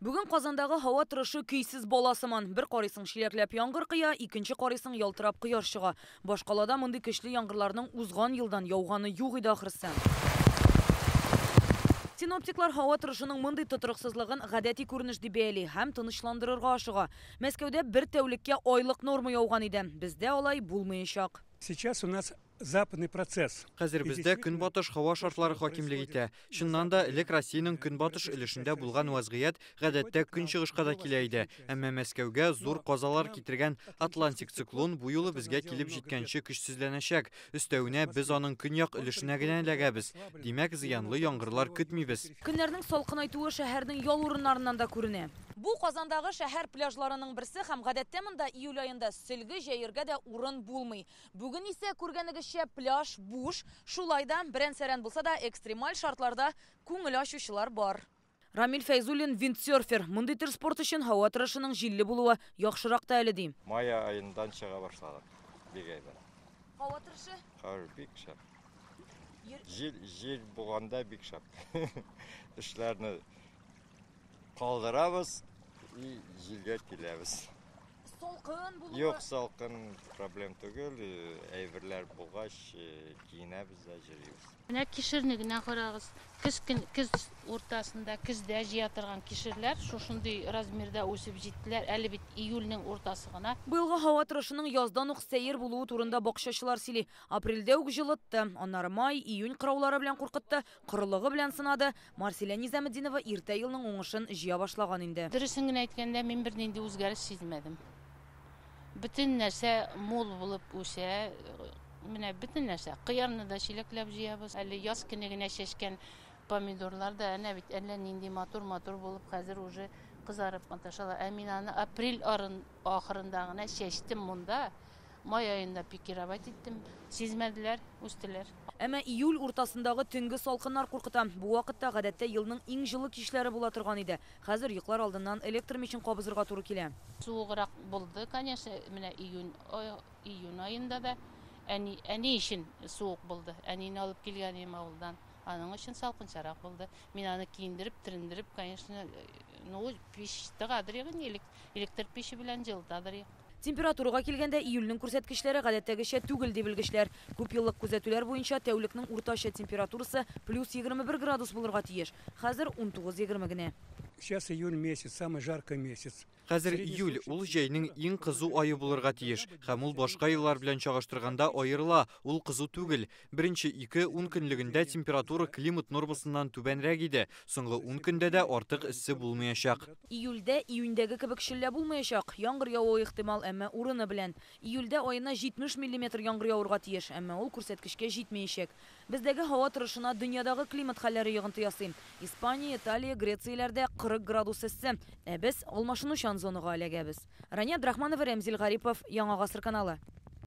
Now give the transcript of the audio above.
Бүген Казандагы һава торышы көйсез бала сыман. Бер карыйсың, чиләкләп яңгыр коя, икенче карыйсың, ялтырап кояш чыга. Башкалада мондый көчле яңгырларның узган елдан яуганы юк иде ахрысы. Синоптиклар һава торышының мондый тотрыксызлыгын гадәти күренеш дип бәяли һәм тынычландырырга ашыга. Мәскәүдә бер тәүлеккә айлык норма яуган иде. Бездә алай булмаячак. Сейчас у нас западный процесс. Хәзер бездә көнбатыш һава шартлары хакимлек итә. Чыннан да, элек Россиянең көнбатыш өлешендә булган вазгыять гадәттә көнчыгышка да килә иде. Әмма Мәскәүгә зур казалар китергән Атлантик циклон бу юлы безгә килеп җиткәнче көчсезләнәчәк. Өстәвенә, без аның көньяк өлешенә генә эләгәбез. Димәк, зыянлы яңгырлар көтмибез. Көннәрнең салкынайтуы шәһәрнең ял урыннарыннан да күренә. Бу Казандагы шәһәр пляжларының берсе һәм гадәттә монда июль аенда сөлге җәергә дә урын булмый. Бүген исә, күргәнегезчә, пляж буш. Шулай да, берән-сәрән булса да, экстремаль шартларда күңел ачучылар бар. Рамил Фәйзуллин виндсерфер. Мондый төр спорт өчен һава торышының җилле булуы яхшырак та әле, ди. Май аендан чыга башладык. Бик әйбәт. Һава торышы? Һава бик шәп. Җил булганда бик шәп. Эшләрне калдырабыз и җилгә киләбез. Салкын булуы? Юк, салкын проблем түгел. Әйберләр булгач, киенәбез дә йөрибез. Менә кишерне генә карагыз. Көз көн, көз уртасында, көздә җыя торган кишерләр шушындый размерда үсеп җиттеләр. Әле бит июльнең уртасы гына. Быелгы һава торышының яздан ук сәер булуы турында бакчачылар сөйли. Апрельдә үк җылытты. Аннары май, июнь кыраулары белән куркытты, корылыгы белән сынады. Марсилә Низаметдинова иртә елның уңышын җыя башлаган инде. Дөресен генә әйткәндә, мин бернинди үзгәреш сизмәдем. Бөтен нәрсә мул булып үсә. Менә бөтен нәрсә. Кыярны да чиләкләп җыябыз. Әле яз көне генә чәчкән помидорлар да әнә бит әллә нинди матур-матур булып хәзер уже кызарып маташалар. Ә мин аны апрель ахырында гына чәчтем монда. Май аенда пикировать иттем. Сизмәделәр, үстеләр. Әмма июль уртасындагы төнге салкыннар куркыта. Бу вакытта гадәттә елның иң җылы кичләре була торган иде. Хәзер йоклар алдыннан электр мичен кабызырга туры килә. Суыграк булды, конечно, менә июнь аенда да. Әни өчен суык булды. Әнине алып килгән идем авылдан. Аның өчен салкынчарак булды. Мин аны киендереп, төрендереп, конечно, пич тыгадыр егын, электр пиче белән җылытадыр егын. Температурага килгәндә июльнең күрсәткечләре гадәттәгечә түгел, ди белгечләр. Күп еллык күзәтүләр буенча тәүлекнең уртача температурасы плюс 21 градус булырга тиеш. Хәзер 19-20 генә. Сейчас июль месяц, самый жаркий месяц. Хәзер июль, ул җәйнең иң кызу ае булырга тиеш. Һәм ул башка еллар белән чагыштырганда аерыла, ул кызу түгел. Беренче ике ун көнлегендә температура климат нормасыннан түбәнрәк иде. Соңгы ун көндә дә артык эссе булмаячак. Июльдә июньдәге кебек челлә булмаячак. Яңгыр явуы ихтимал, әмма урыны белән. Июльдә аена 70 миллиметр яңгыр явырга тиеш, әмма ул күрсәткечкә җитмәячәк. Бездәге һава торышына дөньядагы климат хәлләре йогынты ясый. Испания, Италия, Грецияләрдә 40 градус эссе. Ә без алмашынучан зонага эләгәбез. Рания Абдрахманова, Рәмзил Гарипов, Яңа Гасыр каналы.